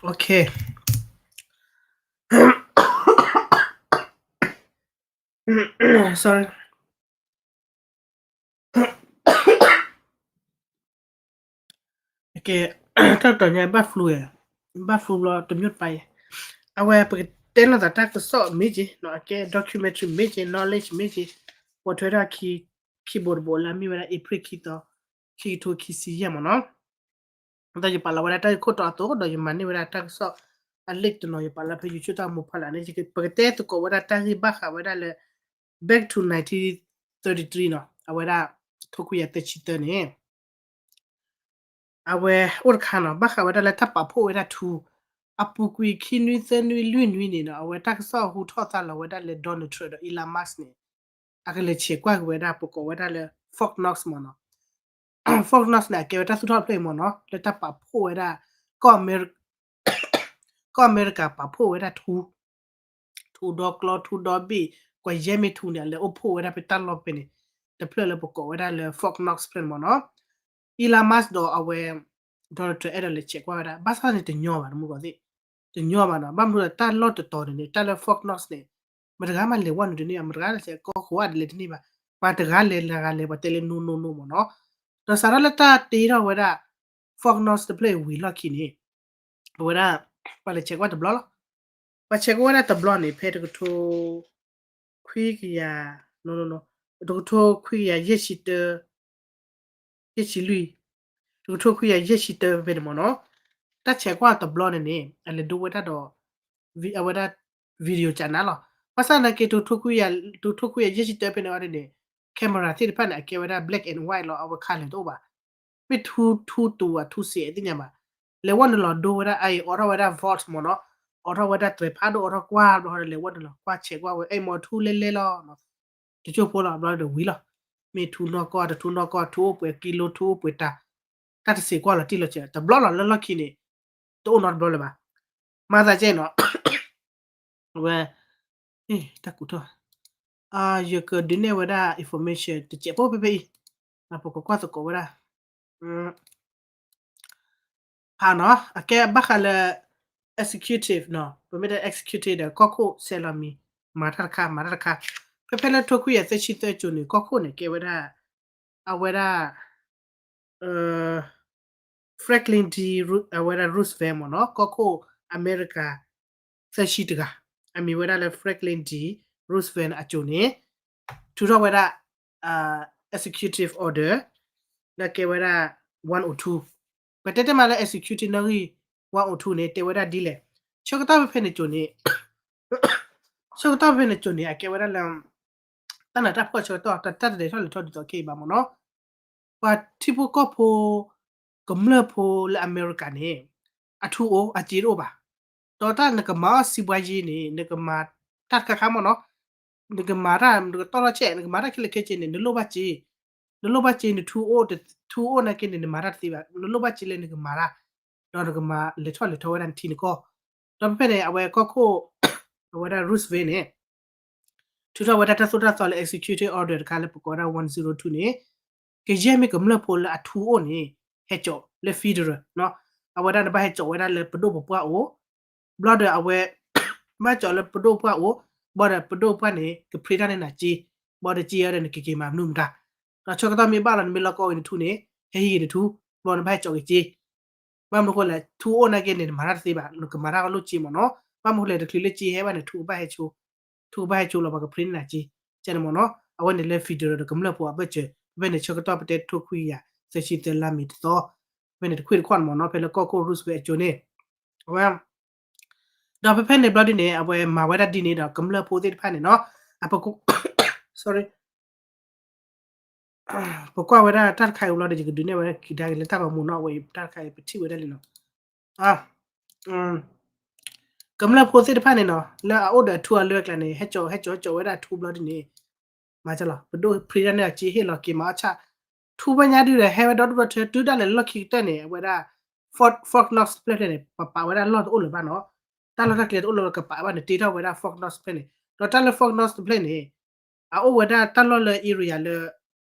Okay. Sorry. ကဲ တၢ်တတီၤညါ ဘၣ် flu ဘၣ် flu ဘျီတမ့ၢ်တပၤအံၤ အဝဲပကတဲလိာ်သးတၢ်ကစီၣ်မ့ၢ်က့ၤနီၤ အကဲ documentary မ့ၢ်က့ၤ knowledge မ့ၢ်က့ၤ ပိာ်ထွဲထီၣ်ခံ ခံဘိတဘိလၢအမ့ၢ်ဝဲဒၣ် April ခံသီ ခံကထိခံဆံယဲၢ်မ့ၢ်နီၤ ဒီးယပာ်လီၤဝဲဒၣ်တၢ်ဂ့ၢ်ခိၣ်တီအသိး ဒီးယမၤန့ၢ်ဝဲဒၣ်တၢ်ကစီၣ်အ link တနီၤ ယပာ်လီၤဖဲ YouTube တၢ်မူဖီလာ်န့ၣ် ပကတဲသကိးဝဲဒၣ်တၢ်ဂ့ၢ်ဘၣ်ဃးဝဲဒၣ်လၢ back to nineteen thirty-three နီၤ အဝဲဒၣ် ထိခွံကယၤသၢဆံသၢန့ၣ် အဝဲအိၣ်တခါနီၤ ဘၣ်ဃးဝဲဒၣ်လၢတၢ်ပာ်ဖှိၣ်ဝဲဒၣ်ထူ အပူၤကွံာ်ခံနွံသၢနွံလွံၢ်နွံန့ၣ်နီၤ အဝဲတၢ်ကစီၣ်ဟူထီၣ်သါလီၤဝဲဒၣ်လၢ Donald Trump ဒီး Elon Musk န့ၣ် အကလဲၤဆဲးကွၢ်က့ၤဝဲဒၣ် ပကိးဝဲဒၣ်လၢ Fort Knox မ့ၢ်နီၤ Fort Knox န့ၣ် အကဲဝဲတၢ်သူၣ်ထီၣ်ဖျၢၣ်အံၤမ့ၢ်နီၤ လၢတၢ်ပာ်ဖှိၣ်ဝဲဒၣ် ကီၢ်အမဲရ ကီၢ်အမဲရကၤပာ်ဖှိၣ်ဝဲဒၣ်ထူ ထူဒီကျီ ထူဒီဘ့ၣ် ကွၢ်ယဲၢ်မ့ၢ်ထူန့ၣ် အလဲၤအိၣ်ဖှိၣ်ဝဲဒၣ်ဖဲတၢ်လီၢ်ဖဲန့ၣ် တဖျၢၣ်လၢပကိးဝဲဒၣ်လၢ Fort Knox ဖျၢၣ်န့ၣ်မ့ၢ်နီၤ Elon Musk ဒီးအဝဲ Donald Trump အဲၣ်ဒိးလဲၤဆဲးကွၢ်ဝဲဒၣ် ဘၣ်ဆၣ်န့ၣ်တညီဘၣ် တမူကီၢ်သ့ၣ် တညီဘၣ်နီၤ ဘၣ်မနုၤလၢတၢ်လီၢ်တတီၤန့ၣ်န့ၣ် တၢ်လၢ Fort Knox န့ၣ် မတဂၤမးလဲၤဝဲနုာ်တန့ၢ် မတဂၤလဲၤဆဲးကီၢ်ဃိးအါတလဲၤတန့ၢ်ဘၣ် ပှၤတဂၤလဲၤလၢဂၤလဲၤ ပှၤတဲလၢ no no no မ့ၢ်နီၤ ဒီးစးထီၣ်လၢတၢ်တ့ထီၣ်ဝဲဒၣ် Fort Knox တဖျၢၣ်အံၤဝံၤလီၢ်ခံန့ၣ် အဝဲဒၣ် ပှၤလဲၤဆဲးကွၢ်တဘျီလီၤ ပှၤဆဲးကွၢ်ဝဲဒၣ်တဘျီန့ၣ် ဖဲတကထိ ခွံကယၤ တကထိခွံကယၤယဲၢ်ဆံတၢ ယဲၢ်ဆံလွံၢ် တကထိခွံကယၤယဲၢ်ဆံတၢဖဲန့ၣ်မ့ၢ်နီၤ တၢ်ဆဲးကွၢ်တဘျီန့ၣ်န့ၣ် အလဲၤဒိဝဲဒၣ်ဒီး အဝဲဒၣ် video ကနါလီၤ ဘၣ်ဆၣ်သနာ်က့ တကထိခွံကယၤယဲၢ်ဆံတၢဖဲန့ၣ်အီၤန့ၣ် camera သ့ၣ်တဖၣ်န့ၣ် အကဲဝဲဒၣ် black and white လီၤ အဝဲ color တအိၣ်ဘၣ် မ့ၢ်ထူထူတူၤအထူစဲးသ့ၣ်ညါဘၣ် လဲၤဝဲနုာ်လီၤဒိဝဲဒၣ်အါအံၤ အိးထီၣ်ဝဲဒၣ် vault မ့ၢ်နီၤ အိးထီၣ်ဝဲဒၣ်သဲးဖးဒိၣ် အိးထီၣ်ကွၢ်ဘျီဒီး လဲၤဝဲနုာ်လီၤကွၢ်ဆဲးကွၢ်ဝဲ အဲၣ်မ့ၢ်ထူလဲလဲလီၤ တကၠိၢ်ဖိလီၤ ဘျီဒီးဝံၤလီၤ မ့ၢ်ထူနီၢ်ကီၢ် တထူနီၢ်ကီၢ် ထူအိၣ်ပှဲၤကံလိ ထူအိၣ်ပှဲၤတၢ် တၢ်တစဲးကွၢ်လီၤတံၢ်လီၤဆဲး တဘျီလီၤလၢလီၢ်ခံန့ၣ် တအိၣ်နီတဘျီလၢၤဘၣ် မၤသးကဲနီၤ အဝဲ တၢ်ကူးထီၣ် ယကဒုးနဲၣ်ဝဲဒၣ် information တစဲးဖိဖဲဖဲအံၤ ပကကွၢ်သကိးဝဲဒၣ် ဖးနီၤ အကဲဘၣ်ဃးလၢ executive နီၤ ပမ့ၢ်တဲ executive ဒီး ကီၢ်ခိၣ်ဆဲးလီၤမံၤ မၤတၢ်တခါ မၤတၢ်တခါ ဖဲဖဲလၢထိခွံကယၤသၢဆံသၢကၠိန့ၣ် ကီၢ်ခိၣ်န့ၣ် ကဲဝဲဒၣ် အဝဲဒၣ် Franklin D အဝဲဒၣ် Roosevelt မ့ၢ်နီၤ ကီၢ်ခိၣ်အမဲရကၤ သၢဆံတဂၤ အမံၤဝဲဒၣ်လၢ Franklin D Roosevelt အကၠိန့ၣ် ထုးထီၣ်ဝဲဒၣ် executive order လၢကဲဝဲဒၣ် one oh two ပတဲတမံၤလၢ executive နီၣ်ဂံၢ် one oh two န့ၣ် တဲဝဲဒၣ်ဒ်လဲၣ် ဆၢကတီၢ်ဖဲဖဲန့ၣ်ကၠိန့ၣ် ဆၢကတီၢ်ဖဲဖဲန့ၣ်ကၠိန့ၣ် အကဲဝဲဒၣ်လၢ တၢ်နးတၢ်ဖှီၣ်ဆၢကတီၢ် တၢ်တလဲၤထီၣ်လဲၤထီၣ်ဒ်သိးခဲအံၤဘၣ်မ့ၢ်နီၤ ပှၤထံဖိကီၢ်ဖိ ကမျၢၢ်ဖိလၢအမဲရကၤန့ၣ် အထူအိၣ်အစ့တအိၣ်ဘၣ် ဒီးတၢ်နကမၤအီၣ်စံးပှၤယ့ၤန့ၣ် နကမၤတၢ်တခါခါမ့ၢ်နီၤ နကမၤတၢ် နကတီၢ်လီၤဆဲး နကမၤတၢ်ခဲလၢာ်ခဲဆ့န့ၣ် နလိၣ်ဘၣ်စ့ နလိၣ်ဘၣ်စ့ နထူအိၣ် ထူအိၣ်နာ်က့န့ၣ် နမၤတၢ်တသ့ဘၣ် နလိၣ်ဘၣ်စ့လၢနကမၤတၢ် ဒီးနကမၤလဲၤထီၣ်လဲၤထီဝဲဒၣ်နထံနကီၢ် ဒီးဖဲဖဲန့ၣ် အဝဲကီၢ်ခိၣ် အဝဲဒၣ် Roosevelt န့ၣ် ထုးထီၣ်ဝဲဒၣ်တၢ်သိၣ်တၢ်သီလၢ executive order တခါလၢပကိးဝဲဒၣ် one zero two န့ၣ် ကယဲၢ်မ့ၢ်ကမျၢၢ်ဖိလၢအထူအိၣ်န့ၣ် ဟဲစိာ်လၢ federal နီၤ အဝဲဒၣ်နဘၣ်ဟဲစိာ်ဝဲဒၣ်လၢပဒိၣ်ပပှၢ်အိၣ် ဘျီဒီးအဝဲ ဘၣ်စိာ်လၢပဒိၣ်ပှၢ်အိၣ် ဘျီဒီးပဒိၣ်ပှၢ်န့ၣ် ကဖရ့တၢ်န့ၢ်နၤစ့ ဘျီဒီးစ့အီၤဒီးနကက့ၤမၤမနုၤမတၤ ဒီးဆၢကတီၢ်မ့ၢ်ဘၣ်လီၤ နမ့ၢ်လီၢ်ကီၢ်ဝံၤနထူန့ၣ် ဟဲဟံးဂ့ၤနထူ ဘျီနဘၣ်ဟဲစိာ်က့ၤစ့ ဘၣ်မနုၤဃိလဲၣ် ထူအိၣ်နာ်က့န့ၣ် နမၤတၢ်တသ့ဘၣ် နကမၤတၢ်အီၤလိၣ်စ့မ့ၢ်နီၤ ဘၣ်မနုၤဃိလဲၣ် တချုးလၢစ့ဟဲဘၣ်န့ၣ် ထူကဘၣ်ဟဲဆိ ထူကဘၣ်ဟဲဆိလီၤ ပှၤကဖရ့န့ၢ်နၤစ့ ကဲန့ၣ်မ့ၢ်နီၤ အဝဲန့ၣ်လၢ federal ဒီးကမျၢၢ်ဖိအဘၢၣ်စၢၤ ဖဲဖဲန့ၣ် ဆၢကတီၢ်ပတဲထိခွံကယၤ သၢဆံသၢလါမ့ၤတသီ ဖဲဖဲန့ၣ်တခွံတခီၣ်န့ၣ်မ့ၢ်နီၤ ဖဲလၢကီၢ်ခိၣ် Roosevelt အကၠိန့ၣ် အဝဲ ဒီးဖဲဖဲန့ၣ်ဘျီဒ်န့ၣ် အဝဲမၤဝဲဒၣ်ဒ်န့ၣ်ဒီး ကမျၢၢ်ဖိသ့ၣ်တဖၣ်န့ၣ်နီၤ အပ sorry ပကွၢ်ဝဲဒၣ်တၢ်တခါအံၤဘျီဒီး ယကဒုးနဲၣ်ဝဲဒၣ်ကဒါက့ၤလၢတၢ်ဂီၤမူနီၤ အဝဲအံၤတၢ်တခါအံၤ ပထံၣ်ဝဲဒၣ်လံနီၤ ကမျၢၢ်ဖိသ့ၣ်တဖၣ်န့ၣ်နီၤ လၢအအိၣ်ဒီးအထူအလၢအကျါန့ၣ် ဟဲစိာ် ဟဲစိာ် ဟဲစိာ်ဝဲဒၣ်အထူဘျီဒ်န့ၣ် မၤကလီၤ ပဒိၣ်ဖရ့တၢ်န့ၢ်အစ့ဟ့ၣ်လီၤက့ၤမၤအီၣ်ဆၣ် ထူဘၣ်ညါဒုဒီး ဟဲဝဲဒီဒူၣ်ဒီထၢ တုၤဒၣ်လဲာ်လီၢ်ခံကတၢၢ်န့ၣ် အဝဲဒၣ် Fort Knox တဖျၢၣ်ဖျၢၣ်န့ၣ် ပပာ်ဝဲဒၣ်လီၢ်တအိၣ်လၢၤဘၣ်နီၤ တၢ်လီၢ်တၢ်ကျဲတအိၣ်လၢၤ ကပာ်ဘၣ်န့ၣ် တ့ထီၣ်ဝဲဒၣ် Fort Knox တဖျၢၣ်န့ၣ် ဒီးတၢ်လၢ Fort Knox တဖျၢၣ်န့ၣ် အအိၣ်ဝဲဒၣ်တၢ်လီၢ်လၢ area လၢ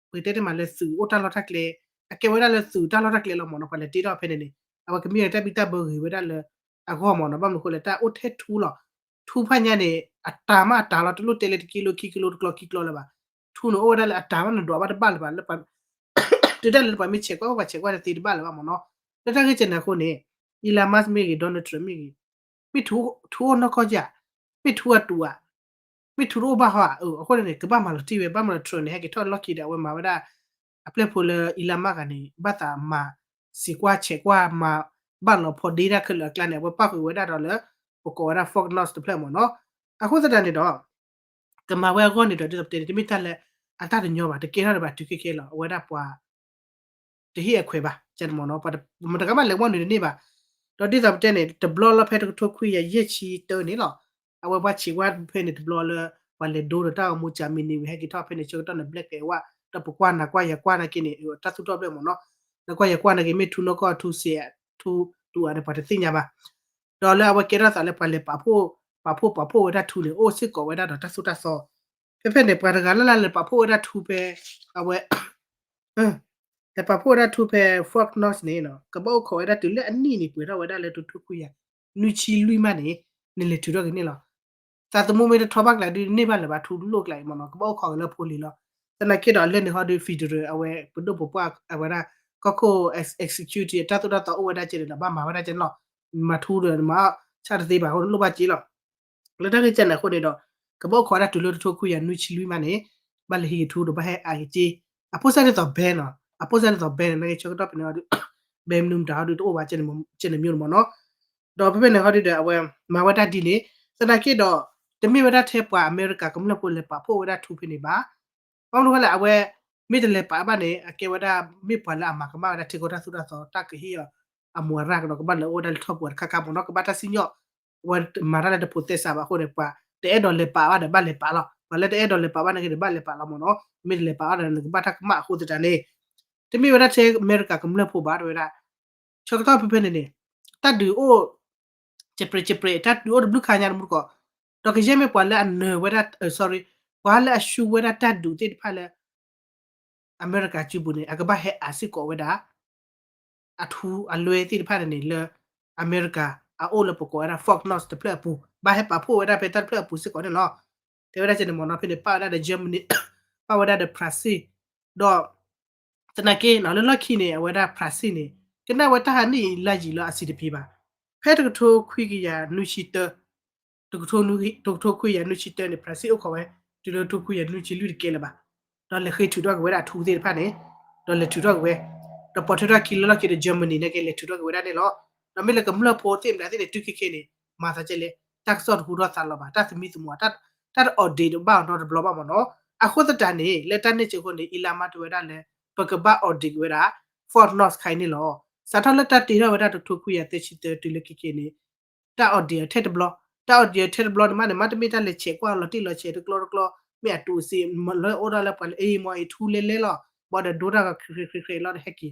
ပကတဲတမံၤလၢသုးအိၣ်တၢ်လီၢ်တၢ်ကျဲ အကဲဝဲဒၣ်လၢသုးတၢ်လီၢ်တၢ်ကျဲလီၤမ့ၢ်နီၤ ပှၤလဲၤတ့ထီၣ်ဖဲန့ၣ်န့ၣ် အဝဲကမ့ၢ်တၢ်ဘံၣ်တၢ်ဘၢဂ့ၤဝဲဒၣ်လၢ အဂီၢ်မ့ၢ်နီၤ, ဘၣ်မနုၤအဃိလဲၣ် တၢ်အိၣ်ထဲထူလီၤ. ထူဖးညါန့ၣ် အတၤမးအတၤလီၤ, တလိၣ်တဲလၢတကံလိခံကံလိတကျီခံကျီလၢၤဘၣ်. ထူန့ၣ်အိၣ်ဝဲဒၣ်လၢအတၤမး နဒွးဘၣ်တဘၣ်လၢၤဘၣ်, တုၤဒၣ်လဲာ်လၢပှၤမ့ၢ်ဆဲးကွၢ်အိၣ် ပှၤဆဲးကွၢ်တသ့တဘၣ်လၢၤဘၣ်မ့ၢ်နီၤ. လၢတၢ်ဂ့ၢ်ကဲန့ၣ်အဃိန့ၣ် Elon Musk မ့ၢ်ဂ့ၤ Donald Trump မ့ၢ်ဂ့ၤ, မ့ၢ်ထူအိၣ်နီၢ်ကီၢ်ဧါ, မ့ၢ်ထူအတူးဧါ, မ့ၢ်ထူတအိၣ်ဘၣ်ဟီဧါ. အဃိန့ၣ် ကဘၣ်မၤလီၤတံၢ်ဝဲ, ဘၣ်မနုၤ Trump န့ၣ် ဟဲက့ၤထီၣ်လီၢ်ခံဒီး အဝဲမၤဝဲဒၣ် အပျဲၢ်ဖိလၢ Elon Musk ဂၤန့ၣ် ဘၣ်သးမၤစံးကွၢ်ဆဲးကွၢ် မၤဘၣ်လီၤဖီဒ့တၢ်ခဲလၢာ်အကျါန့ၣ် အဝဲပၣ်ဃုာ်ဝဲဒၣ်ဒီးလၢ ပကိးဝဲဒၣ် Fox News တဖျၢၣ်မ့ၢ်နီၤ. အဃိသတးန့ၣ်ဒီး ကမၤဝဲအဂီၢ်န့ၣ်ဒီး ဒ်သိးပတဲန့ၣ် တမ့ၢ်တၢ်လၢအတၢ်တညီဘၣ်, တကဲထီၣ်ဒံးဘၣ် တုၤခဲခဲလီၤ. အဝဲဒၣ်ပှၤ တဟ့ၣ်အခွဲးဘၣ် ကဲန့ၣ်မ့ၢ်နီၤ, ပှၤမတၤတဂၤမးလဲၤဝဲနုာ်တန့ၢ်ဘၣ်. ဒီးဒ်သိးပတဲန့ၣ် တဘျီလၢဖဲတကထိခွံကယၤယဲၢ်ဆံတၢန့ၣ်လီၤ, အဝဲပှၤဆံးကွၢ်ဖဲန့ၣ်တဘျီလၢ ပှၤလဲၤဒိဒီးတၢ်ဂီၤမူ Germany ဝံၤ ဟဲက့ၤထီၣ်ဖဲန့ၣ် ဆၢကတီၢ်န့ၣ် ဘျဲးကဲဝဲ ဒီးပကွၢ်နၤကွၢ်ယၤကွၢ်နာ်က့န့ၣ် တၢ်သူၣ်ထီၣ်ဘျဲၣ်မ့ၢ်နီၤ, နကွၢ်ယၤကွၢ်နာ်က့ မ့ၢ်ထူနီၢ်ကီၢ်ထူစ့း ထူတူးဧါန့ၣ် ပှၤတသ့ၣ်ညါဘၣ်. ဒီးလၢအဝဲကဲထီၣ်သးလၢပှၤလဲၤပာ်ဖှိၣ် ပာ်ဖှိၣ်ပာ်ဖှိၣ်ဝဲဒၣ်ထူန့ၣ် အိၣ်စ့ၢ်ကီးဝဲဒၣ်ဒီးတၢ်သိၣ်တၢ်သီ. ဖဲဖဲန့ၣ် ပှၤတဂၤလၢ်လၢ်လဲၤပာ်ဖှိၣ်ဝဲဒၣ်ထူဖဲ အဝဲ လဲၤပာ်ဖှိၣ်ဝဲဒၣ်ထူဖဲ Fox News န့ၣ် ကဘၣ်အိၣ်ခိးဝဲဒၣ်တုၤလၢအနံၣ်န့ၣ် ပှဲၤထီၣ်ဝဲဒၣ်လၢတကထိခွံကယၤနွံဆံလွံၢ်မးန့ၣ် နလဲၤထုးထီၣ်က့ၤန့ၣ်လီၤ. သးသမူမ့ၢ်တထီဘၣ်ကျါဒုး န့ၢ်ဘၣ်လၢၤဘၣ် ထူလိၣ်ကျါအံၤမ့ၢ်နီၤ, ကဘၣ်အိၣ်ခိးက့ၤလၢဖိလံၤလီၤ. သနာ်က့ဒီး အလၢန့ၣ်ဟီဒုး federal အဝဲပဒိၣ်ပပှၢ်အဝဲဒၣ် ကီၢ်ခိၣ် executive တၢ်သိၣ်တၢ်သီအိၣ်ဝဲဒၣ်ကဲန့ၣ်ဒီး ဘၣ်မၤဝဲဒၣ်ကဲန့ၣ်လီၤ. မၤထူဒီးမၤဆၣ်တသ့ဘၣ်အဃိ လိၣ်ဘၣ်က့ၤလီၤ. လၢတၢ်ဂ့ၢ်ကဲန့ၣ်အဃိန့ၣ်ဒီး ကဘၣ်အိၣ်ခိးဝဲဒၣ်တုၤလၢတကထိခွံကယၤနွံဆံလွံၢ်မးန့ၣ် ဘၣ်လဲၤဟံးက့ၤထူဒီးဘၣ်ဟဲအါက့ၤ, အဖိစၢ်ဒ်သိး ban နီၤ, အဖိစၢ်ဒ်သိး ban န့ၣ် နာ်က့ဆၢကတီၢ်ဖဲန့ၣ်ဟီဒုး ban မနုၤမတၤဟီဒုးတအိၣ်ဘၣ် ကဲန့ၣ်မ့ၢ်နီၤ. ဒီးဖဲဖဲန့ၣ်ဟီဒုးဒီး အဝဲမၤဝဲဒၣ်ဒ်န့ၣ်, သနာ်က့ဒီး တမ့ၢ်ဝဲဒၣ်ထဲပှၤအမဲရကၤကမျၢၢ်ဖိလဲၤပာ်ဖှိၣ်ဝဲဒၣ်ထူဖဲန့ၣ်ဘၣ်. ဘၣ်မနုၤဃိလဲၣ် အဝဲ မ့ၢ်တလဲၤပာ်ဘၣ်န့ၣ် အကဲဝဲဒၣ် မ့ၢ်ပှၤလၢအမၤကမၣ်ဝဲဒၣ်ထံကီၢ်တၢ်သိၣ်တၢ်သီ တၢ်ကဟ့ၣ်အီၤ အမူအရၣ်ကဒီး ကဘၣ်လဲၤအိၣ်ဝဲဒၣ်လၢထီၣ်ပှၤတခါခါမ့ၢ်နီၤ, ကဘၣ်တၢ်စံၣ်ညီၣ်, အဝဲမၤတၢ်လၢတဖိးသဲစးဘၣ်အဃိန့ၣ် ပှၤတအဲၣ်ဒိးလဲၤပာ်ဘၣ်ဒီး ဘၣ်လဲၤပာ်လီၤ, ပှၤလၢတအဲၣ်ဒိးလဲၤပာ်ဘၣ်နာ်က့ဒီး ဘၣ်လဲၤပာ်လီၤမ့ၢ်နီၤ, မ့ၢ်တလဲၤပာ်ဘၣ်ဒီး နကဘၣ်တၢ်ကမၣ်အဃိသတးန့ၣ် တမ့ၢ်ဝဲဒၣ်ထဲအမဲရကၤကမျၢၢ်ဖိဘၣ် တဲဝဲဒၣ်, ဆၢကတီၢ်ဖဲဖဲန့ၣ်န့ၣ် တၢ်ဒုးအိၣ် စဲးပြဲးစဲးပြဲး တၢ်ဒုးအိၣ်တဘျုးခါညါတမူတကိး, ဒီးကယဲၢ်မ့ၢ်ပှၤလၢအနၢၤဝဲဒၣ် sorry, ပှၤလၢအရှုံးဝဲဒၣ်တၢ်ဒုးသ့ၣ်တဖၣ်လၢ အမဲရကၤစုပူၤန့ၣ် အကဘၣ်ဟဲအါစ့ၢ်ကီးဝဲဒၣ် အထူအလွဲသ့ၣ်တဖၣ်န့ၣ်န့ၣ် လၢအမဲရကၤ အအိၣ်လၢပကိးဝဲဒၣ် Fox News တဖျၢၣ်အပူၤ ဘၣ်ဟဲပာ်ဖှိၣ်ဝဲဒၣ်ဖဲတၢ်တဖျၢၣ်အပူၤစ့ၢ်ကီးန့ၣ်လီၤ. တဲဝဲဒၣ်ကဲန့ၣ်မ့ၢ်နီၤ, ဖဲန့ၣ် ပာ်ဝဲဒၣ်ဒီး Germany, ပာ်ဝဲဒၣ်ဒီး Brazil, ဒီး သနာ်က့နီၤ လၢလီၢ်ခံန့ၣ် အဝဲဒၣ် Brazil န့ၣ် ကနၣ်ဝဲတၢ်ဟးနံၣ်အံၤလါယံၤလၢအစံးတဖံးဘၣ်. ဖဲတကထိခွံကယၤနွံဆံတၢ တကထိခွံကယၤနွံဆံတၢန့ၣ် Brazil အိၣ်ခိးဝဲ တုၤလၢတကထိခွံကယၤနွံဆံလွံၢ်တကဲလၢၤဘၣ်. ဒီးလဲၤဃ့ထုးထီၣ်က့ၤဝဲဒၣ်အထူသ့ၣ်တဖၣ်န့ၣ်, ဒီးလဲၤထုးထီၣ်က့ၤဝဲ, ဒီးပိာ်ထွဲထီၣ်ခံလၢလီၢ်ခံဒီး Germany နာ်က့ လဲၤထုးထီၣ်က့ၤဝဲဒၣ်န့ၣ်လီၤ. ဒီးမ့ၢ်လၢကမျၢၢ်ဖိသ့ၣ်မတၤသ့ၣ်န့ၣ် တုၤခဲခဲန့ၣ် မၤသးကဲလဲၣ် တၢ်ကစီၣ်တဟူထီၣ်သါလီၤဘၣ်, တၢ်သမံသမိး တၢ်တ audit ဘၣ်အီၤနီတဘျီဘၣ်မ့ၢ်နီၤ. အဃိသတးန့ၣ် လၢတၢ်န့ၣ်စ့ၢ်ကီးန့ၣ် Elon Musk တဲဝဲဒၣ်လၢ ပကဘၣ် audit က့ၤဝဲဒၣ် Fox News ခါအံၤန့ၣ်လီၤ. စးထီၣ်လၢတၢ်တ့ထီၣ်ဝဲဒၣ်တကထိခွံကယၤသၢဆံတၢတုၤလၢခဲခဲန့ၣ် တၢ် audit ထဲတဘျီ, တၢ် audit ထဲတဘျီန့ၣ်မးန့ၣ် မ့တမ့ၢ်တၢ်လဲၤဆဲးကွၢ်လီၤတံၢ်လီၤဆဲး တကျီတကျီ, မ့ၢ်အတူးစ့ၢ် လၢအိၣ်ဒၣ်လၢပှၤလၢအအံၤမ့ၢ်အံၤထူလဲလဲလီၤ, ဘၣ်ဒီးဒိတၢ်ဂီၤ ခရံးခရံးခရံးလီၤဒီးဟဲက့ၤ.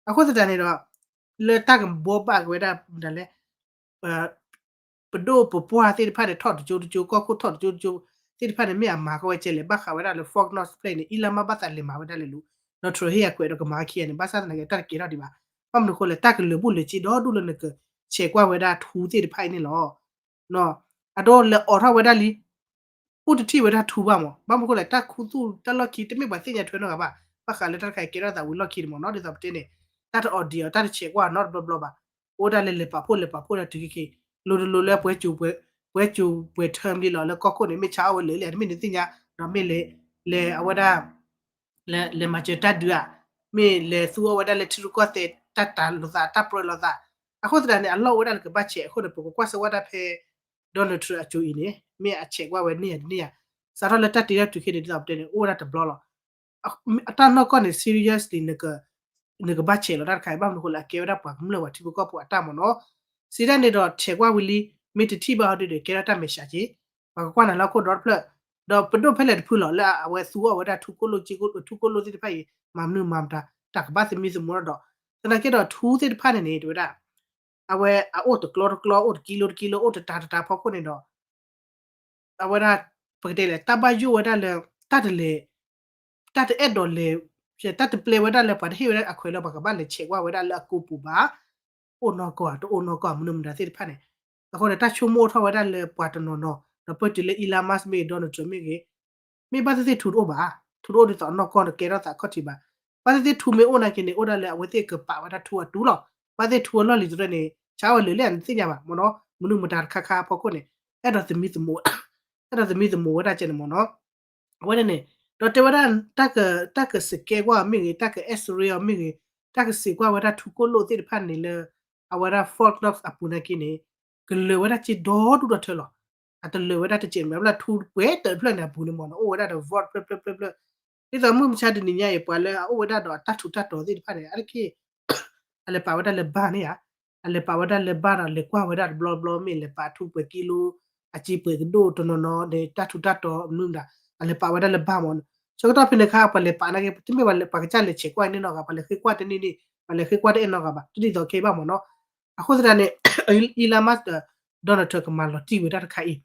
အဃိသတးန့ၣ်ဒီး လၢတၢ်ကဘှီဘၣ်က့ၤဝဲဒၣ်ဒ်လဲၣ် ပဒိၣ်ပပှၢ်သ့ၣ်တဖၣ်န့ၣ် ထီၣ်တကၠိတကၠိ ကီၢ်ခိၣ်ထီၣ်တကၠိတကၠိ သ့ၣ်တဖၣ်န့ၣ် မ့ၢ်အမၤကီဝဲကဲလဲၣ် ဘၣ်ဃးဝဲဒၣ်လၢ Fox News တဖျၢၣ်အံၤန့ၣ် Elon Musk ဘၣ်သးလဲၤမၤဝဲဒၣ်လဲၣ်လူး, ဒီး Trump ဟ့ၣ်အခွဲးဒီးကမၤဝဲခံဂၤန့ၣ် ဘၣ်ဆၣ်သနာ်က့ တၢ်တကဲထီၣ်ဒံးဘၣ်. ဘၣ်မနုၤအဃိလဲၣ် တၢ်ကလၢာ်ဘူၣ်လၢာ်စ့ဒီဒူၣ်လၢနကဆဲးကွၢ်ဝဲဒၣ်ထူသ့ၣ်တဖၣ်အံၤန့ၣ်လီၤ. အဒိလဲၤအိးထီၣ်ဝဲဒၣ်လံ အိၣ်တထံၣ်ဝဲဒၣ်ထူဘၣ်မး, ဘၣ်မနုၤအဃိလဲၣ် တၢ်ခူသူၣ်တၢ်လီၢ်ခံ တမ့ၢ်ပှၤသ့ၣ်ညါထွဲနီတဂၤဘၣ်, ဘၣ်ဃးလၢတၢ်တခါအံၤကဲထီၣ်သးဝံၤလီၢ်ခံန့ၣ်မ့ၢ်နီၤ ဒ်သိးပတဲန့ၣ်, တၢ်တ audit အီၤ တၢ်တဆဲးကွၢ်အီၤနီတဘျီဘျီဘၣ်, အိၣ်ဒၣ်လၢလဲၤပာ်ဖှိၣ်လဲၤပာ်ဖှိၣ်ဒၣ်တုၤခဲခဲ, လိၤတလိၤလၢပှဲၤစူၤပှဲၤ term လံလီၤ လၢကီၢ်ခိၣ်န့ၣ် မ့ၢ်ဆါအီၣ်ဝဲလၢာ်လံ တမ့ၢ်နသ့ၣ်ညါ, ဒီးမ့ၢ်လဲၤ လဲၤအဝဲဒၣ် လဲၤမၤစၢၤတၢ်ဒုးဧါ, မ့ၢ်လဲၤသူအီၣ်ဝဲဒၣ်လၢထံရူၢ်ကီၢ်သဲး တၢ်တၤလိာ်သး တၢ်ပြၢလိာ်သး, အဃိသတးန့ၣ် အလီၢ်အိၣ်ဝဲဒၣ်လၢကဘၣ်ဆဲးအဃိန့ၣ် ပကကွၢ်စၢၤဝဲဒၣ်ဖဲ Donald Trump အစိၤအံၤန့ၣ် မ့ၢ်အဆဲးကွၢ်ဝဲန့ၢ်ဧါတန့ၢ်ဧါ, စးထီၣ်လၢတၢ်တ့ထီၣ်တုၤခဲန့ၣ် ဒ်သိးပတဲန့ၣ် အိၣ်ဝဲဒၣ်တဘျီလီၤ. အတၢ်နီၢ်ကီၢ်န့ၣ် seriously နကဘၣ်ဆဲးလီၤတၢ်တခါအံၤ ဘၣ်မနုၤအဃိလဲၣ် အကဲဝဲဒၣ်ပှၤကမျၢၢ်ပှၤထံဖိကီၢ်ဖိအတၢ်မ့ၢ်နီၤ, စံးဒၣ်န့ၣ်ဒီး ဆဲးကွၢ်ဝံၤလံ မ့ၢ်တထံၣ်ဘၣ်ဟီဒုဒီး ကဲထီၣ်တၢ်မဲာ်ဆှးက့ၤ, ပှၤကကွၢ်နၤလၢဟီၣ်ခိၣ်ဒီတဖျၢၣ်, ဒီးပဒိၣ်ဖဲလဲၣ်တဖုလီၤ လၢအဝဲသူအီၣ်ဝဲဒၣ်ထူကိၣ်လိၣ် ထူကိၣ်လိၣ်သ့ၣ်တဖၣ်အံၤ မၤမနုၤမၤမတၤ တၢ်ကဘၣ်သမံသမိးဒီး, သနာ်က့ဒီးထူသ့ၣ်တဖၣ်န့ၣ်န့ၣ် တဲဝဲဒၣ် အဝဲအအိၣ်တကျီတကျီ အိၣ်တကံလိတကံလိ အိၣ်တတၤတတၤဖီခိၣ်န့ၣ်ဒီး အဝဲဒၣ် ပကတဲလဲၣ် တၢ်ဘၣ်ယိၣ်ဝဲဒၣ်လၢ တၢ်တလဲၤ တၢ်တအဲၣ်ဒိးလဲၤ တၢ်တပျဲဝဲဒၣ်လၢပှၤတဟ့ၣ်ဝဲဒၣ်အခွဲးလၢပှၤကဘၣ်လဲၤဆဲးကွၢ်ဝဲဒၣ်လၢအကိာ်ပူၤဘၣ်, အိၣ်နီၢ်ကီၢ်ဧါ တအိၣ်နီၢ်ကီၢ် မနုၤမတၤသ့ၣ်တဖၣ်န့ၣ်, အဃိန့ၣ် တၢ်ဆိကမိၣ်အိၣ်ထီၣ်ဝဲဒၣ်လၢပှၤတနီၤနီၤ ဒီးပတုၤလၢ Elon Musk မ့ၢ်ဂ့ၤ Donald Trump မ့ၢ်ဂ့ၤ မ့ၢ်ဘၣ်သ့ၣ်သ့ၣ်ထူတအိၣ်ဘၣ်, ထူတအိၣ်ဒ်သိးအနီၢ်ကီၢ်န့ၣ် ကဲထီၣ်သးခီၣ်ထံးဘၣ်. ဘၣ်သ့ၣ်သ့ၣ်ထူမ့ၢ်အိၣ်နာ်က့န့ၣ် အိၣ်ဒၣ်လၢအဝဲသ့ၣ်ကပာ်ဝဲဒၣ်ထူအတူလီၤ. ဘၣ်သ့ၣ်ထူအလီၢ်လံၤတရၢန့ၣ် ဆါဝဲလၢာ်လၢာ်နသ့ၣ်ညါဘၣ်မ့ၢ်နီၤ, မနုၤမတၤတခါခါအဖီခိၣ်န့ၣ် အဲၣ်ဒိးသမံသမိး အဲၣ်ဒိးသမံသမိးဝဲဒၣ်ကဲန့ၣ်မ့ၢ်နီၤ. အဝဲန့ၣ်န့ၣ် ဒီးတဲဝဲဒၣ် တၢ်ကစကဲကွၢ်အီၤမ့ၢ်ဂ့ၤ, တၢ်က X-ray အီၤမ့ၢ်ဂ့ၤ, တၢ်ကစံးကွၢ်ဝဲဒၣ်ထူကိၣ်လိၣ်သ့ၣ်တဖၣ်န့ၣ်လၢ အဝဲဒၣ် Fort Knox အပူၤနာ်က့န့ၣ် ကလၢၤဝဲဒၣ်က့ဒီဒူၣ်ဒီထၢလီၤ. အတလၢၤဝဲဒၣ်တစဲးမး ဘျီထူပှဲၤတၢၢ်တဖျၢၣ်န့ၣ်အပူၤန့ၣ်မ့ၢ်နီၤ အိၣ်ဝဲဒၣ်ဒီး vault ဖျၢၣ်ဖျၢၣ်ဖျၢၣ်ဖျၢၣ် ဒ်သိးမုၢ်မဆါတနံၤညါအံၤ ပှၤလၢအအိၣ်ဝဲဒၣ်ဒီးတၢ်ထူးတၢ်တီၤသ့ၣ်တဖၣ်န့ၣ် အါတက့ၢ် အလဲၤပာ်ဝဲဒၣ်လၢဘၣ်န့ၣ်ဧါ, အလဲၤပာ်ဝဲဒၣ်လၢဘၣ်ဒီး လဲၤကွၢ်ဝဲဒၣ်တဘျီဘျီ မ့ၢ်လဲၤပာ်ထူပှဲၤကံလိ အစ့ပှဲၤကဒိၣ်တနီၤနီၤန့ၣ် တၢ်ထူးတၢ်တီၤမနုၤမတၤ အလဲၤပာ်ဝဲဒၣ်လၢဘၣ်မ့ၢ်နီၤ. ဆၢကတီၢ်ဖဲန့ၣ်အခါ ပှၤလဲၤပာ်နာ်က့ တမ့ၢ်ပှၤကစၢ်လဲၤဆဲးကွၢ်န့ၢ်နီတဂၤ, ပှၤလဲၤဃ့ကွၢ်တန့ၢ်န့ၣ် ပှၤလဲၤဃ့ကွၢ်တအဲၣ်နီတဂၤဘၣ် တဒ်သိးခဲအံၤဘၣ်မ့ၢ်နီၤ. အဃိသတးန့ၣ် Elon Musk ဒီး Donald Trump ကမၤလီၤတံၢ်ဝဲဒၣ်တခါအံၤ,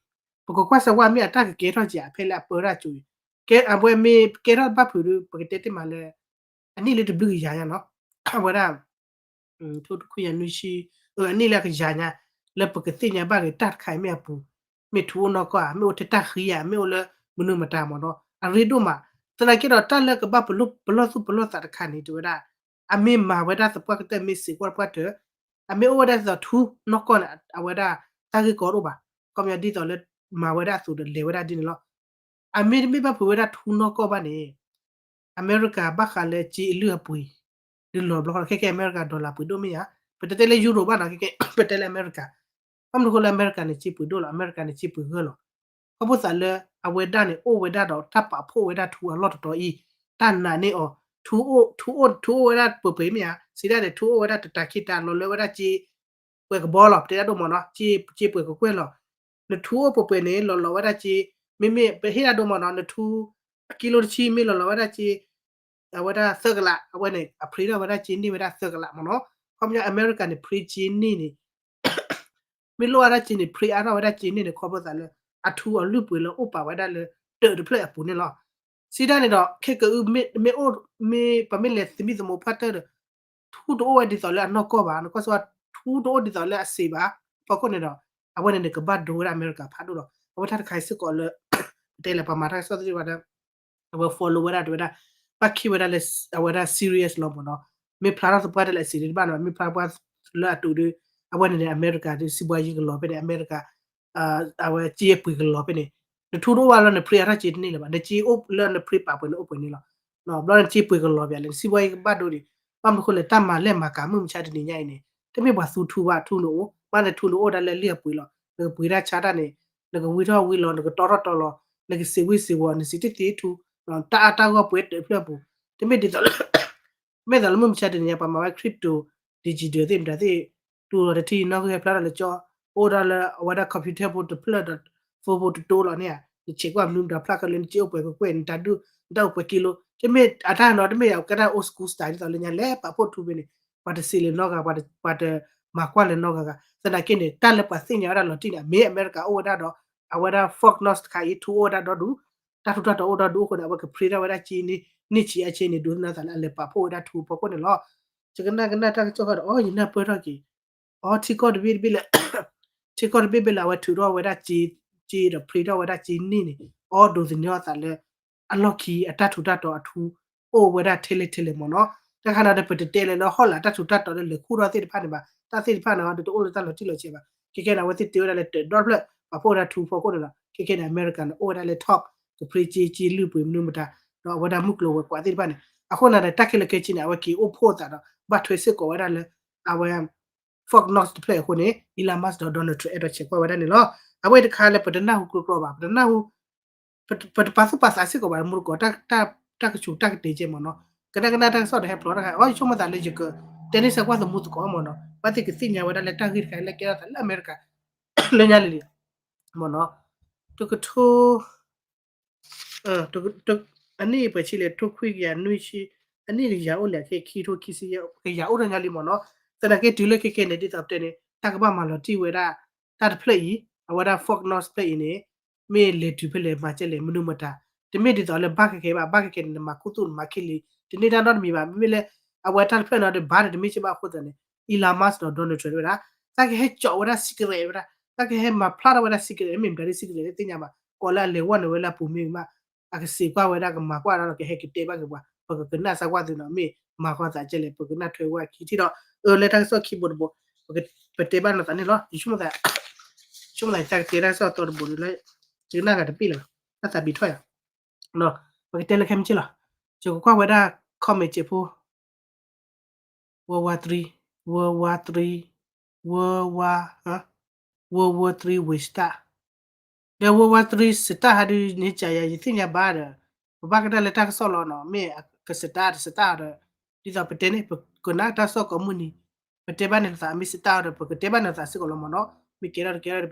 ပကကွၢ်စၢၤဝဲမ့ၢ်အတၢ်ကကဲထီၣ်က့ၤ အဖဲလၢအပၢဒၣ်ကၠိအံၤ, ကဲအဝဲမ့ၢ်ကဲထီၣ်ဘၣ်ဖုးဒီး ပကတဲတ့ၢ်မးလၢ အနံၣ်လၢတဘျုးကယၤညါနီၤ, အဝဲဒၣ် ထိခွံကယၤနွံဆံ, အနံၣ်လၢအကယၤညါ လၢပကသ့ၣ်ညါဘၣ်ဂ့ၤတၢ်တခါအံၤမ့ၢ်အပူၤ, မ့ၢ်ထူအိၣ်နီၢ်ကီၢ်ဧါ, မ့ၢ်အိၣ်ထဲတၢ်ဃံဧါ, မ့ၢ်အိၣ်လၢမနုၤမတၤမ့ၢ်နီၤ, အရ့ဒိၣ်မး. သနာ်က့ဒီးတၢ်လၢကဘၣ်ပလီၢ်သူၣ်ပလီၢ်သးတခါန့ၣ် တဲဝဲဒၣ် အမ့ၢ်မၤဝဲဒၣ်သပှၢ်ကတၢၢ် မ့ၢ်စံးကွၢ်ပှၢ်တၢၢ်, အမ့ၢ်အိၣ်ဝဲဒၣ်ဒ်သိးထူနီၢ်ကီၢ်န့ၣ် အဝဲဒၣ်တၢ်ဂ့ၢ်ကီတအိၣ်ဘၣ်, ခီပညီဒ်သိးလၢမၤဝဲဒၣ်အသိးဒီးလဲၤဝဲဒၣ်ဒ်န့ၣ်လီၤ. အမ့ၢ်တမ့ၢ်ဘၣ်ဖုးဝဲဒၣ်ထူနီၢ်ကီၢ်ဘၣ်န့ၣ် အမဲရကၤဘၣ်ဃးလၢစ့အလုၢ်အပှ့ၤ ဒုးလီၤဘျီဃီ ခဲကဲအမဲရကၤ dollar ပှ့ၤဒိၣ်မ့ၢ်ဧါ, ပတတဲလၢ Euro ဘၣ်နီၤ, ခဲကဲ ပတဲလၢအမဲရကၤ, ဘၣ်မနုၤအဃိလၢအမဲရကၤန့ၣ် စ့ပှ့ၤဒိၣ်လီၤ, အမဲရကၤန့ၣ်စ့ပှ့ၤဂၢၢ်လီၤ. ခီဖျိသးလၢအဝဲဒၣ်န့ၣ် အိၣ်ဝဲဒၣ်ဒီးတၢ်ပာ်ဖှိၣ်ဝဲဒၣ်ထူအလီၢ်တတီၤအံၤ, တၢ်နာ်န့ၢ်အီၤ, ထူအိၣ်, ထူအိၣ်, ထူအိၣ်ဝဲဒၣ်ပှဲၤပှဲၤမ့ၢ်ဧါ, စံးဒၣ်န့ၣ် ထူအိၣ်ဝဲဒၣ်တတၤခံတၤလီၤလၢဝဲဒၣ်စ့ ပှဲၤကဘီလီၤ, ပတဲဒၣ်ဒိၣ်မးနီၤ, စ့ပှဲၤကကွဲၢ်လီၤ. နထူအိၣ်ပှဲၤပှဲၤန့ၣ် လီၤလီၤဝဲဒၣ်စ့, မ့မ့ၢ်ပဟ့ၣ်ဒၣ်ဒိၣ်မးနီၤ, နထူ ကံလိတဆံ မ့ၢ်လီၤလီၤဝဲဒၣ်စ့ အဝဲဒၣ်သၢကလး, အဝဲန့ၣ် အ print ထီၣ်ဝဲဒၣ်စ့န့ၢ်ဝဲဒၣ်သၢကလးမ့ၢ်နီၤ. ခီပညီအမဲရကၤန့ၣ် print စ့န့ၢ်န့ၣ် မ့ၢ်လိၣ်ဝဲဒၣ်စ့န့ၣ် print အါထီၣ်ဝဲဒၣ်စ့န့ၢ်န့ၣ် ခီဖျိသးလၢ အထူအလုၢ်အပှ့ၤလၢအိၣ်ပာ်ဝဲဒၣ်လၢ တၢးတဖျၢၣ်အပူၤန့ၣ်လီၤ. စံးဒၣ်န့ၣ်ဒီး ခဲကအု မ့ၢ်အိၣ်, မ့ၢ်ပမ့ၢ်လဲၤသမံသမိးပှၢ်တၢၢ်ဒီး ထူတအိၣ်ဝဲဒ်သိးလၢအနီၢ်ကီၢ်ဘၣ်, နကွၢ်စၢၤဝဲ ထူတအိၣ်ဒ်သိးလၢအစ့ဘၣ်, အဖီခိၣ်န့ၣ်ဒီး အဝဲန့ၣ်န့ၣ် ကဘၣ်ဒိဝဲဒၣ်အမဲရကၤဖးဒိၣ်လီၤ. အဝဲတၢ်တခါအံၤစ့ၢ်ကီးလၢ ပတဲလၢပှၤမၤတၢ်ကစီၣ်သ့ၣ်တဖၣ်ဒီး အဝဲ follow ဝဲဒၣ်တဲဝဲဒၣ် ဘၣ်ခံဝဲဒၣ်လၢ အဝဲဒၣ် serious လီၤမ့ၢ်နီၤ. မ့ၢ်ဖျါထီၣ်သပှၢ်တၢၢ်လၢအစံးဒ်တဘၣ်နီၤ, မ့ၢ်ဖျါပှၢ်လၢအတုၤဒီး အဝဲန့ၣ်န့ၣ် အမဲရကၤဒီး စံးဘှါယံၤကလီၤဖဲန့ၣ် အမဲရကၤ အဝဲစ့ပှ့ၤကလီၤဖဲန့ၣ်, နထူတအိၣ်ဘၣ်လၢန print အါထီၣ်စ့တန့ၢ်လၢၤဘၣ်, နစ့အိၣ်လၢန print ပာ်ပှဲၤန့ၣ်အိၣ်ပှဲၤန့ၣ်လီၤ. ဘျီနစ့ပှ့ၤကလီၤပၠးလဲၣ် နစံးဘှါယံၤကဘၣ်ဒိဒံး, ဘၣ်မနုၤအဃိလဲၣ် တၢ်မၤလဲၢ်မၤကၤမုၢ်မဆါတနံၤညါအံၤန့ၣ် တမ့ၢ်ပှၤသူထူဘၣ်, ထူန့ၣ်အိၣ်, ဘၣ်နထူန့ၣ်အိၣ်ဒၣ်လၢလံာ်အပှ့ၤလီၤ. နကပှ့ၤတၢ်ဆါတၢ်န့ၣ်, နကဝံထီၣ်ဝံလီၤ, နကတီထီၣ်တီလီၤ, နကစံးဝံစံးဝီၤ, နစံးတသ့ထူ, တၢ်အါတၢ်ဂီၢ်ပှဲၤတဖျၢၣ်ပူၤ, တမ့ၢ်ဒ်သိးလၢ မ့ၢ်သိးလၢမုၢ်မဆါတနံၤညါ ပှၤမၤဝဲ crypto digital သ့ၣ်မတၤသ့ၣ်, တူၢ်လီၤတထံၣ်နီၣ်ဂံၢ်ဟဲဖျါထီၣ်လၢကၠီ, အိၣ်ဒၣ်လၢအဝဲဒၣ် computer ဖိတဖျၢၣ်ဒီး phone ဖိတတိၤလီၤန့ၣ်ဧါ, နဆဲးကွၢ်မနုၤမတၤဖျါကလၢနစ့အိၣ်ပှဲၤကကွဲၢ် နတၢ်ဒုၣ် နတၢ်အိၣ်ပှဲၤကံလိ, တမ့ၢ်အတၢ်နီၤ တမ့ၢ်ယကဲတၢ် old school style ဒ်သိးလၢညါလဲၤပာ်ဖှိၣ်ထူဖဲန့ၣ်, ပှၤတစံးလၢၤနီတဂၤ, ပှၤတမၤကွၢ်လၢၤနီတဂၤဂၤ, သနာ်က့န့ၣ် တၢ်လၢပှၤသ့ၣ်ညါဝဲဒၣ်လီၤတံၢ်န့ၣ် အမ့ၢ်အမဲရကၤအိၣ်ဝဲဒၣ်ဒီး အဝဲဒၣ် Fort Knox တခါအံၤ ထူအိၣ်ဝဲဒၣ်ဒီဒူၣ်, တၢ်ထူးတၢ်တီၤအိၣ်ဒီဒူၣ်အဃိန့ၣ် အဝဲက print ထီၣ်ဝဲဒၣ်စ့န့ၢ်, န့ၢ်ဆံးအါဆံးန့ၣ် ဒိးသန့ၤသးလၢအလဲၤပာ်ဖှိၣ်ဝဲဒၣ်ထူအဖီခိၣ်န့ၣ်လီၤ. ယကနၣ်ကနၣ်တၢ်ကစီၣ်ဃီဒီး အိ ယနၢ်ပၢၢ်ထီၣ်က့ၤ, အိ ထံကီၢ်တဘ့ၣ်တဘ့ၣ်လၢ ထံကီၢ်တဘ့ၣ်ဘ့ၣ်လၢအဝဲထုးထီၣ်ဝဲဒၣ်စ့, စ့ဒီး print ထီၣ်ဝဲဒၣ်စ့န့ၢ်န့ၣ် အိ ဒိးသန့ၤအသးလၢ အလီၢ်ခံအတၢ်ထူးတၢ်တီၤအထူ အိၣ်ဝဲဒၣ်ထဲလဲၣ်ထဲလဲၣ်မ့ၢ်နီၤ. တၢ်ခါန့ၣ်ဒီး ပတတဲလၢၤလၢဟီၣ်လာ်တၢ်ထူးတၢ်တီၤလၢလဲၤခူၣ်ထီၣ်သ့ၣ်တဖၣ်န့ၣ်ဘၣ်, တၢ်သ့ၣ်တဖၣ်န့ၣ်ဒီး တအိၣ်လၢတၢ်လီၤတံၢ်လီၤဆဲးဘၣ်. ခဲခဲန့ၣ် အဝဲသ့ၣ်တဲဝဲဒၣ်လၢတၢးဒီဖျၢၣ် ပာ်ဖှိၣ်ဝဲဒၣ်ထူဖီခိၣ်န့ၣ်လီၤ. ခဲခဲန့ၣ် အမဲရကၤန့ၣ် အိၣ်ဝဲဒၣ်လၢ top က print စ့ စ့လုၢ်ပှ့ၤမနုၤမတၤ, ဒီးအဝဲဒၣ်မုၢ်ကျိၤဝဲၤကွာ်သ့ၣ်တဖၣ်န့ၣ် အဃိန့ၣ်ဒီး တၢ်ခဲလၢာ်ခဲဆ့န့ၣ် အဝဲက့ၤအိၣ်ဖှိၣ်အသးဒီး ဘၣ်ထွဲစ့ၢ်ကီးဝဲဒၣ်လၢ အဝဲ Fort Knox တဖျၢၣ်အံၤအဃိန့ၣ် Elon Musk ဒီး Donald Trump အဲၣ်ဒိးဆဲးကွၢ်ဝဲဒၣ်န့ၣ်လီၤ. အဝဲတခါလၢပတနၢ်ဟူကျိကျိဘၣ်, ပတနၢ်ဟူ ပတပာ်သူၣ်ပာ်သးစ့ၢ်ကီးဘၣ် မူတကိး တၢ်ကဆူးတၢ်ကတ့ၤကဲမ့ၢ်နီၤ. ကနၣ်ကနၣ်တၢ်ကစီၣ်ဒီးဟဲဖျိးတၢ်ခါ အီ ယဆိကမိၣ်သးလၢယကတဲန့ၢ်စဲးကွၢ်သမူသကိးမ့ၢ်နီၤ, ဘၣ်သ့ၣ်ကသ့ၣ်ညါဝဲဒၣ်လၢတၢ်ဂ့ၢ်တခါလၢကဲထီၣ်သးလၢအမဲရကၤ လၢညါလံၤလံၤ မ့ၢ်နီၤ. တကထိ အနံၣ်ပှဲၤဆံလဲၣ် ထိခွံကယၤနွံဆံ, အနံၣ်ကယၤအိၣ်လဲၣ် ခဲခံထိခံဆံယဲၢ် ကယၤအိၣ်ထီၣ်ညါလံမ့ၢ်နီၤ. သနာ်က့တုၤလၢခဲခဲန့ၣ် ဒ်သိးပတဲန့ၣ် တၢ်ကဘၣ်မၤလီၤတံၢ်ဝဲဒၣ် တၢ်တဖျၢၣ်အံၤ အဝဲဒၣ် Fort Knox တဖျၢၣ်အံၤန့ၣ် မ့ၢ်လဲၤတုၤဖဲလဲၣ်မၤကဲလဲၣ် မနုၤမတၤ, တမ့ၢ်ဒ်သိးလၢဘၣ်ခဲခဲဘၣ်, ဘၣ်ခဲခဲန့ၣ် နမၤခူသူၣ်နမၤခ့လံ, တန့ၢ်တၢ်နီတမံၤဘၣ်. မ့မ့ၢ်လၢ အဝဲတၢ်တဖျၢၣ်န့ၣ်ဒီး ဘၣ်ဒီးတမ့ၢ်ကဲဘၣ်အဃိသတးန့ၣ် Elon Musk ဒီး Donald Trump ဝဲဒၣ် တၢ်ကဟဲကၠီးဝဲဒၣ် secret ဝဲဒၣ် တၢ်ကဟဲမၤဖျါထီၣ်ဝဲဒၣ် secret မ့ၢ်မတၤဒ် secret တသ့ၣ်ညါဘၣ် ကိးလၢအလဲၤဝဲနုာ်ဝဲလၢအပူၤမ့ၢ်မး အကစံးကွၢ်ဝဲဒၣ်ကမၤကွၢ်ဒီးကဟဲကတဲဘၣ်က့ၤပှၤ ပကကနၣ်စၢ်ကွၢ်သုနီၤ မ့ၢ်မၤဃီသးကဲလဲၣ် ပကနၣ်ထွဲဝဲခံထံၣ်ဒီး အၢ လၢတၢ်ကစီၣ်ခံဘိတဘိ ပတဲဘၣ်နီၤသးန့ၣ်လီၤ ယဆိကမိၣ်သး ဆိကမိၣ်သးယတၢ်ကတဲတၢ်ကစီၣ်အသီတဘိန့ၣ်လၢ ယကနၣ်ဂၤတပ့ၢ်လၢၤဘၣ် တၢ်သးဘံးထီၣ်ယၤ ပကတဲလၢခဲမုၢ်ဆ့ၣ်လီၤ ယကကွၢ်ဝဲဒၣ် comment စဲးဖိ World War Three, World War Three, World War, World War Three ဝံၤ start ဒီး World War Three start ဟးဒုးန့ၣ်ကယၤ ယသ့ၣ်ညါဘၣ်ဒီး ပဘၣ်ကနၣ်လၢတၢ်ကစီၣ်လီၤနီၤ မ့ၢ်က start တ start ဒီး ဒ်သိးပတဲန့ၣ် ပကနၣ်တၢ်ကစီၣ်ကိးမုၢ်နံၤ ပတဲဘၣ်န့ၣ်သး မ့ၢ် start ဒီး ပကတဲဘၣ်န့ၣ်သးစ့ၢ်ကီးလီၤမ့ၢ်နီၤ မ့ၢ်ကဲထီၣ်တကဲထီၣ်ဒီး